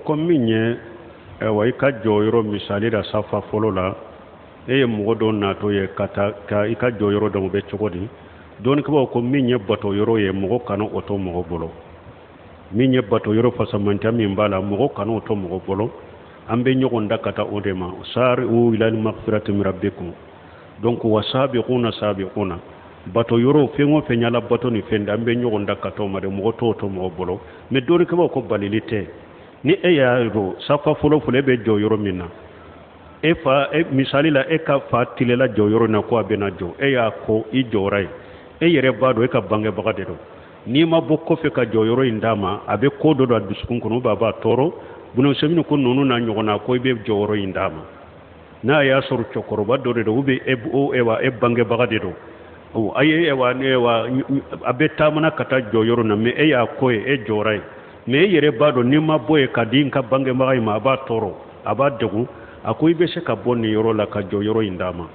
Ko min ye, ayiwa, i ka jɔyɔrɔ misali la safa fɔlɔ la, e ye mɔgɔ dɔ natɔ ye ka taa ka i ka jɔyɔrɔ dɔn, o bɛ cogo di? Dɔnnikɛbaaw ko min ye bato yɔrɔ ye, mɔgɔ kana o to mɔgɔ bolo. Min ye bato yɔrɔ fasamantiya min b'a la, mɔgɔ kana o to mɔgɔ bolo. An bɛ ɲɔgɔn da ka taa o de ma, sari'u ilal magfirati min rabbikum. Donc wa sabiquna sabiquna, bato yɔrɔ fɛn o fɛn y'ala bato ni fɛn de, an bɛ ɲɔgɔn da ka taa o ma de, mɔgɔ t'o to mɔgɔ bolo. Mais dɔnnikɛbaaw ko balili tɛ. Ni e y'a dɔn safa fɔlɔ fɔlɔ, e bɛ jɔ yɔrɔ min na, e fa e, misali la, e ka fa tilela jɔ yɔrɔ na ko a bɛna jɔ, e y'a ko i jɔra yen, e yɛrɛ b'a dɔn e ka bangebaga de don. N'i ma bɔ kɔfɛ ka jɔ yɔrɔ in d'a ma, a bɛ ko dɔ don a dusukun kɔnɔ, a b'a tɔɔrɔ. Buna Usɛmini ko ninnu n'a ɲɔgɔn na, ko i bɛ jɔyɔrɔ in d'a ma n'a y'a sɔrɔ cɛkɔrɔba dɔ de don, ou bien e ewa e bangebaga de don, a ye ewa ewa a bɛ taamana ka taa jɔ yɔrɔ na, mais e y'a ko ye, e jɔra yen, mais e yɛrɛ b'a dɔn n'i ma bɔ yen ka di n ka bangebaga in ma, a b'a tɔɔrɔ, a b'a degun. A ko i bɛ se ka bɔ nin yɔrɔ la ka jɔ yɔrɔ in d'a ma.